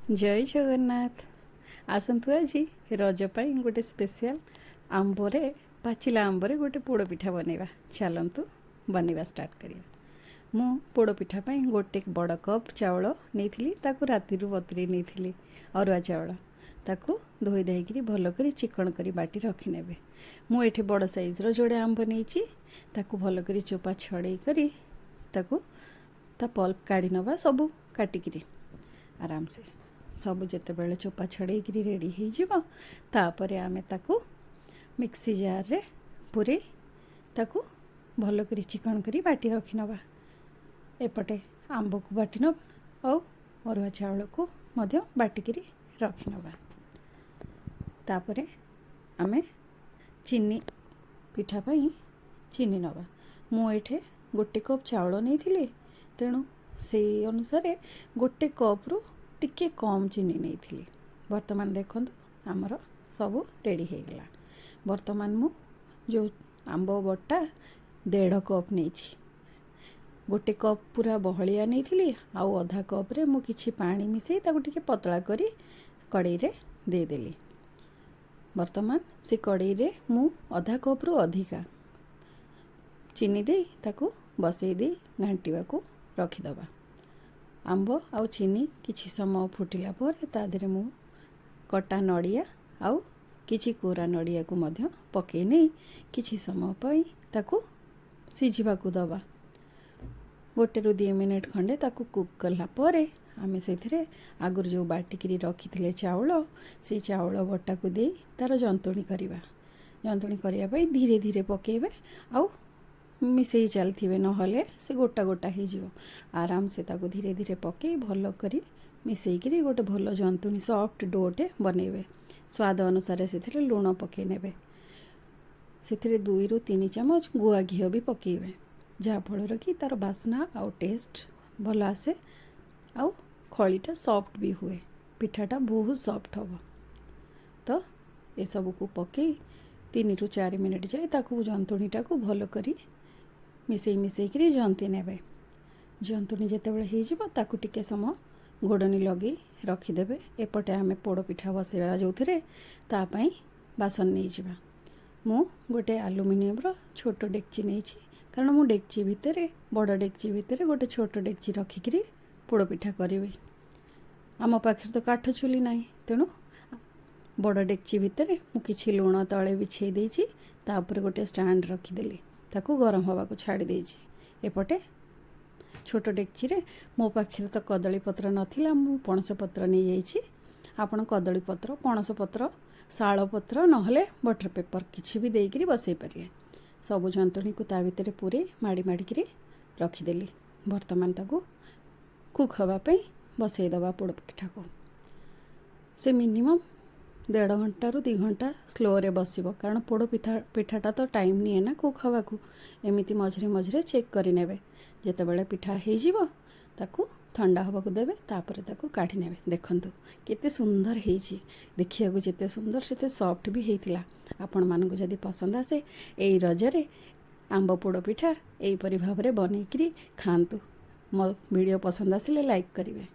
ଜୟ ଜଗନ୍ନାଥ। ଆସନ୍ତୁ, ଆଜି ରଜ ପାଇଁ ଗୋଟେ ସ୍ପେଶିଆଲ ଆମ୍ବରେ, ପାଚିଲା ଆମ୍ବରେ ଗୋଟେ ପୋଡ଼ ପିଠା ବନେଇବା। ଚାଲନ୍ତୁ, ବନେଇବା ଷ୍ଟାର୍ଟ କରିବା। ମୁଁ ପୋଡ଼ ପିଠା ପାଇଁ ଗୋଟେ ବଡ଼ କପ୍ ଚାଉଳ ନେଇଥିଲି। ତାକୁ ରାତିରୁ ବତୁରେଇ ନେଇଥିଲି। ଅରୁଆ ଚାଉଳ, ତାକୁ ଧୋଇ ଧାଇକିରି ଭଲ କରି ଚିକଣ କରି ବାଟି ରଖିନେବେ। ମୁଁ ଏଠି ବଡ଼ ସାଇଜ୍ର ଯୋଡ଼େ ଆମ୍ବ ନେଇଛି। ତାକୁ ଭଲ କରି ଚୋପା ଛଡ଼େଇ କରି ତାକୁ ତା ପଲ୍ପ କାଢ଼ି ନେବା ସବୁ କାଟିକିରି ଆରାମସେ। ସବୁ ଯେତେବେଳେ ଚୋପା ଛଡ଼େଇକିରି ରେଡ଼ି ହେଇଯିବ, ତାପରେ ଆମେ ତାକୁ ମିକ୍ସି ଜାର୍ରେ ପୂରେଇ ତାକୁ ଭଲ କରି ଚିକଣ କରି ବାଟି ରଖିନେବା। ଏପଟେ ଆମ୍ବକୁ ବାଟି ନେବା ଆଉ ଅରୁଆ ଚାଉଳକୁ ମଧ୍ୟ ବାଟିକିରି ରଖିନେବା। ତାପରେ ଆମେ ଚିନି ପିଠା ପାଇଁ ଚିନି ନେବା। ମୁଁ ଏଇଠି ଗୋଟେ କପ୍ ଚାଉଳ ନେଇଥିଲି, ତେଣୁ ସେଇ ଅନୁସାରେ ଗୋଟେ କପ୍ରୁ ଟିକେ କମ୍ ଚିନି ନେଇଥିଲି। ବର୍ତ୍ତମାନ ଦେଖନ୍ତୁ, ଆମର ସବୁ ରେଡ଼ି ହେଇଗଲା। ବର୍ତ୍ତମାନ ମୁଁ ଯେଉଁ ଆମ୍ବ ବଟା 1.5 କପ୍ ନେଇଛି। ଗୋଟେ କପ୍ ପୁରା ବହଳିଆ ନେଇଥିଲି ଆଉ ଅଧା କପ୍ରେ ମୁଁ କିଛି ପାଣି ମିଶାଇ ତାକୁ ଟିକେ ପତଳା କରି କଡ଼େଇରେ ଦେଇଦେଲି। ବର୍ତ୍ତମାନ ସେ କଡ଼େଇରେ ମୁଁ ଅଧା କପ୍ରୁ ଅଧିକା ଚିନି ଦେଇ ତାକୁ ବସେଇ ଦେଇ ଘାଣ୍ଟିବାକୁ ରଖିଦେବା। ଆମ୍ବ ଆଉ ଚିନି କିଛି ସମୟ ଫୁଟିଲା ପରେ ତା ଦେହରେ ମୁଁ କଟା ନଡ଼ିଆ ଆଉ କିଛି କୋରା ନଡ଼ିଆକୁ ମଧ୍ୟ ପକାଇ ନେଇ କିଛି ସମୟ ପାଇଁ ତାକୁ ସିଝିବାକୁ ଦେବା। 1ରୁ 2 ମିନିଟ୍ ଖଣ୍ଡେ ତାକୁ କୁକ୍ କଲା ପରେ ଆମେ ସେଥିରେ ଆଗରୁ ଯେଉଁ ବାଟିକିରି ରଖିଥିଲେ ଚାଉଳ, ସେଇ ଚାଉଳ ବଟାକୁ ଦେଇ ତା'ର ଜନ୍ତୁଣି କରିବା। ଜନ୍ତୁଣି କରିବା ପାଇଁ ଧୀରେ ଧୀରେ ପକାଇବେ ଆଉ ମିଶାଇ ଚାଲିଥିବେ, ନହେଲେ ସେ ଗୋଟା ଗୋଟା ହେଇଯିବ। ଆରାମସେ ତାକୁ ଧୀରେ ଧୀରେ ପକାଇ ଭଲ କରି ମିଶାଇକିରି ଗୋଟେ ଭଲ ଜନ୍ତୁଣି, ସଫ୍ଟ ଡୋଟେ ବନେଇବେ। ସ୍ୱାଦ ଅନୁସାରେ ସେଥିରେ ଲୁଣ ପକାଇ ନେବେ। ସେଥିରେ 2ରୁ 3 ଚାମଚ ଗୁଆ ଘିଅ ବି ପକାଇବେ, ଯାହାଫଳରେ କି ତା'ର ବାସ୍ନା ଆଉ ଟେଷ୍ଟ ଭଲ ଆସେ ଆଉ ଖଳିଟା ସଫ୍ଟ ବି ହୁଏ। ପିଠାଟା ବହୁତ ସଫ୍ଟ ହେବ। ତ ଏସବୁକୁ ପକାଇ 3ରୁ 4 ମିନିଟ୍ ଯାଏ ତାକୁ ଜନ୍ତୁଣିଟାକୁ ଭଲ କରି ମିଶାଇ ମିଶାଇକିରି ଜନ୍ତି ନେବେ। ଜନ୍ତୁଣି ଯେତେବେଳେ ହେଇଯିବ, ତାକୁ ଟିକେ ସମୟ ଘୋଡ଼ଣୀ ଲଗେଇ ରଖିଦେବେ। ଏପଟେ ଆମେ ପୋଡ଼ ପିଠା ବସେଇବା ଯେଉଁଥିରେ, ତା ପାଇଁ ବାସନ ନେଇଯିବା। ମୁଁ ଗୋଟେ ଆଲୁମିନିୟମର ଛୋଟ ଡେକ୍ଚି ନେଇଛି, କାରଣ ମୁଁ ଡେକ୍ଚି ଭିତରେ, ବଡ଼ ଡେକ୍ଚି ଭିତରେ ଗୋଟେ ଛୋଟ ଡେକ୍ଚି ରଖିକିରି ପୋଡ଼ ପିଠା କରିବି। ଆମ ପାଖରେ ତ କାଠ ଚୁଲି ନାହିଁ, ତେଣୁ ବଡ଼ ଡେକ୍ଚି ଭିତରେ ମୁଁ କିଛି ଲୁଣ ତଳେ ବିଛେଇ ଦେଇଛି। ତା ଉପରେ ଗୋଟେ ଷ୍ଟାଣ୍ଡ ରଖିଦେଲି, ତାକୁ ଗରମ ହେବାକୁ ଛାଡ଼ି ଦେଇଛି। ଏପଟେ ଛୋଟ ଡେକ୍ଚିରେ ମୋ ପାଖରେ ତ କଦଳୀ ପତ୍ର ନଥିଲା, ମୁଁ ପଣସ ପତ୍ର ନେଇଯାଇଛି। ଆପଣ କଦଳୀ ପତ୍ର, ପଣସ ପତ୍ର, ଶାଳ ପତ୍ର, ନହେଲେ ବଟର୍ ପେପର୍ କିଛି ବି ଦେଇକିରି ବସେଇ ପାରିବେ। ସବୁ ଜନ୍ତୁଣିକୁ ତା ଭିତରେ ପୂରେଇ ମାଡ଼ି ମାଡ଼ିକିରି ରଖିଦେଲି। ବର୍ତ୍ତମାନ ତାକୁ କୁକ୍ ହେବା ପାଇଁ ବସେଇଦେବା ପୋଡ଼ ପିଠାକୁ। ସେ ମିନିମମ୍ 1.5 ଘଣ୍ଟାରୁ 2 ଘଣ୍ଟା ସ୍ଲୋରେ ବସିବ, କାରଣ ପୋଡ଼ ପିଠାଟା ତ ଟାଇମ୍ ନିଏ ନା କୁକ୍ ହେବାକୁ। ଏମିତି ମଝିରେ ମଝିରେ ଚେକ୍ କରିନେବେ। ଯେତେବେଳେ ପିଠା ହେଇଯିବ, ତାକୁ ଥଣ୍ଡା ହେବାକୁ ଦେବେ, ତାପରେ ତାକୁ କାଢ଼ି ନେବେ। ଦେଖନ୍ତୁ, କେତେ ସୁନ୍ଦର ହେଇଛି। ଦେଖିବାକୁ ଯେତେ ସୁନ୍ଦର, ସେତେ ସଫ୍ଟ ବି ହେଇଥିଲା। ଆପଣମାନଙ୍କୁ ଯଦି ପସନ୍ଦ ଆସେ, ଏଇ ରଜରେ ଆମ୍ବ ପୋଡ଼ ପିଠା ଏଇପରି ଭାବରେ ବନେଇକିରି ଖାଆନ୍ତୁ। ମୋ ଭିଡ଼ିଓ ପସନ୍ଦ ଆସିଲେ ଲାଇକ୍ କରିବେ।